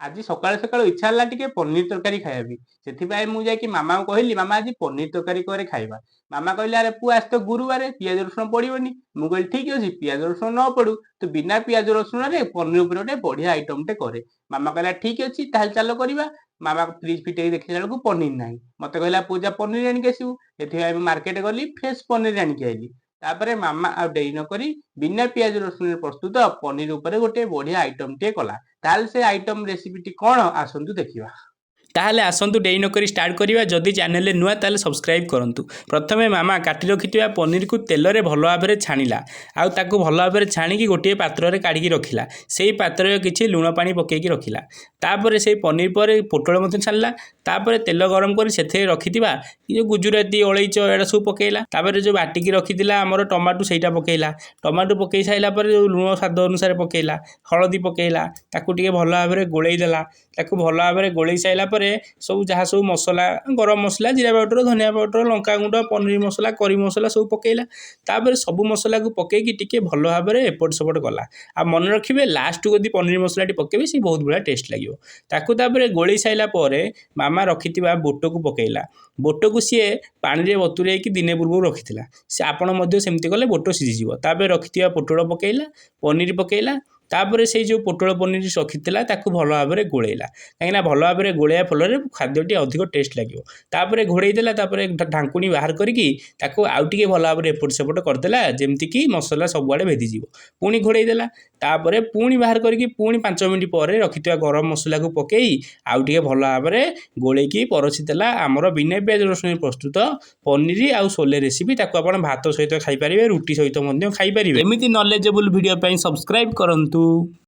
ଆଜି ସକାଳୁ ସକାଳୁ ଇଚ୍ଛା ହେଲା ଟିକେ ପନିର ତରକାରୀ ଖାଇବା ପାଇଁ। ସେଥିପାଇଁ ମୁଁ ଯାଇକି ମାମାକୁ କହିଲି, "ମାମା, ଆଜି ପନିର ତରକାରୀ କରେ ଖାଇବା।" ମାମା କହିଲେ, "ଆରେ ପୁଅ, ଆଜି ତ ଗୁରୁବାର, ପିଆଜ ରସୁଣ ପଡିବନି।" ମୁଁ କହିଲି, "ଠିକ ଅଛି, ପିଆଜ ରସୁଣ ନ ପଡୁ, ତୁ ବିନା ପିଆଜ ରସୁଣରେ ପନିର ଉପରେ ଗୋଟେ ବଢିଆ ଆଇଟମଟେ କରେ।" ମାମା କହିଲା, "ଠିକ ଅଛି, ତାହେଲେ ଚାଲ କରିବା।" ମାମା ଫ୍ରିଜ ଫିଟେଇକି ଦେଖିଲା ବେଳକୁ ପନିର ନାହିଁ। ମତେ କହିଲା, "ପୁଅ, ଯା ପନିର ଆଣିକି ଆସିବୁ।" ସେଥିପାଇଁ ମୁଁ ମାର୍କେଟ ଗଲି, ଫ୍ରେଶ ପନିର ଆଣିକି ଆଇଲି। ତାପରେ ମାମା ଆଉ ଡେରି ନକରି ବିନା ପିଆଜ ରସୁଣରେ ପ୍ରସ୍ତୁତ ପନିର ଉପରେ ଗୋଟେ ବଢିଆ ଆଇଟମଟିଏ କଲା। ତାହେଲେ ସେ ଆଇଟମ ରେସିପିଟି କଣ, ଆସନ୍ତୁ ଦେଖିବା। ତାହେଲେ ଆସନ୍ତୁ, ଡେରି ନକରି ଷ୍ଟାର୍ଟ କରିବା। ଯଦି ଚ୍ୟାନେଲରେ ନୂଆ, ତାହେଲେ ସବସ୍କ୍ରାଇବ୍ କରନ୍ତୁ। ପ୍ରଥମେ ମାମା କାଟି ରଖିଥିବା ପନିରକୁ ତେଲରେ ଭଲ ଭାବରେ ଛାଣିଲା ଆଉ ତାକୁ ଭଲ ଭାବରେ ଛାଣିକି ଗୋଟିଏ ପାତ୍ରରେ କାଢ଼ିକି ରଖିଲା। ସେଇ ପାତ୍ରରେ କିଛି ଲୁଣ ପାଣି ପକାଇକି ରଖିଲା। ତାପରେ ସେଇ ପନିର ପରେ ପୋଟଳ ମଧ୍ୟ ଛାଣିଲା। ତାପରେ ତେଲ ଗରମ କରି ସେଥିରେ ରଖିଥିବା ଯେଉଁ ଗୁଜୁରାତି, ଅଳେଇଚ, ଏଗୁଡ଼ା ସବୁ ପକାଇଲା। ତାପରେ ଯେଉଁ ବାଟିକି ରଖିଥିଲା ଆମର ଟମାଟୋ, ସେଇଟା ପକାଇଲା। ଟମାଟୋ ପକାଇ ସାରିଲା ପରେ ଯେଉଁ ଲୁଣ ସ୍ୱାଦ ଅନୁସାରେ ପକାଇଲା, ହଳଦୀ ପକାଇଲା, ତାକୁ ଟିକେ ଭଲ ଭାବରେ ଗୋଳେଇ ଦେଲା। ତାକୁ ଭଲ ଭାବରେ ଗୋଳେଇ ସାରିଲା ପରେ ସବୁ ଯାହା ସବୁ ମସଲା, ଗରମ ମସଲା, ଜିରା ପାଉଡ଼ର, ଧନିଆ ପାଉଡ଼ର, ଲଙ୍କାଗୁଣ୍ଡ, ପନିର ମସଲା, କରି ମସଲା ସବୁ ପକାଇଲା। ତାପରେ ସବୁ ମସଲାକୁ ପକାଇକି ଟିକେ ଭଲ ଭାବରେ ଏପଟ ସେପଟ କଲା। ଆଉ ମନେ ରଖିବେ, ଲାଷ୍ଟକୁ ଯଦି ପନିର ମସଲାଟି ପକାଇବେ, ସେ ବହୁତ ବଢ଼ିଆ ଟେଷ୍ଟ ଲାଗିବ। ତାକୁ ତାପରେ ଗୋଳେଇ ସାରିଲା ପରେ ମାମା ରଖିଥିବା ବୁଟକୁ ପକାଇଲା। ବୁଟକୁ ସିଏ ପାଣିରେ ବତୁରେଇକି ଦିନେ ପୂର୍ବରୁ ରଖିଥିଲା। ସେ ଆପଣ ମଧ୍ୟ ସେମିତି କଲେ ବୁଟ ସିଝିଯିବ। ତାପରେ ରଖିଥିବା ପୋଟଳ ପକାଇଲା, ପନିର ପକାଇଲା। ତାପରେ ସେଇ ଯେଉଁ ପୋଟଳ ପନିର ରଖିଥିଲା, ତାକୁ ଭଲ ଭାବରେ ଗୋଳେଇଲା, କାହିଁକିନା ଭଲ ଭାବରେ ଗୋଳେଇବା ଫଳରେ ଖାଦ୍ୟଟି ଅଧିକ ଟେଷ୍ଟ ଲାଗିବ। ତାପରେ ଘୋଡ଼େଇ ଦେଲା। ତାପରେ ଢାଙ୍କୁଣୀ ବାହାର କରିକି ତାକୁ ଆଉ ଟିକେ ଭଲ ଭାବରେ ଏପଟ ସେପଟ କରିଦେଲା, ଯେମିତିକି ମସଲା ସବୁଆଡ଼େ ଭେଦିଯିବ। ପୁଣି ଘୋଡ଼େଇ ଦେଲା। ତାପରେ ପୁଣି ବାହାର କରିକି ପୁଣି 5 ମିନିଟ୍ ପରେ ରଖିଥିବା ଗରମ ମସଲାକୁ ପକାଇ ଆଉ ଟିକେ ଭଲ ଭାବରେ ଗୋଳେଇକି ପରସି ଦେଲା। ଆମର ବିନା ପିଆଜ ରସୁଣ ପ୍ରସ୍ତୁତ ପନିର ଆଉ ସୋଲେ ରେସିପି। ତାକୁ ଆପଣ ଭାତ ସହିତ ଖାଇପାରିବେ, ରୁଟି ସହିତ ମଧ୍ୟ ଖାଇପାରିବେ। ଏମିତି ନଲେଜେବଲ୍ ଭିଡ଼ିଓ ପାଇଁ ସବସ୍କ୍ରାଇବ୍ କରନ୍ତୁ।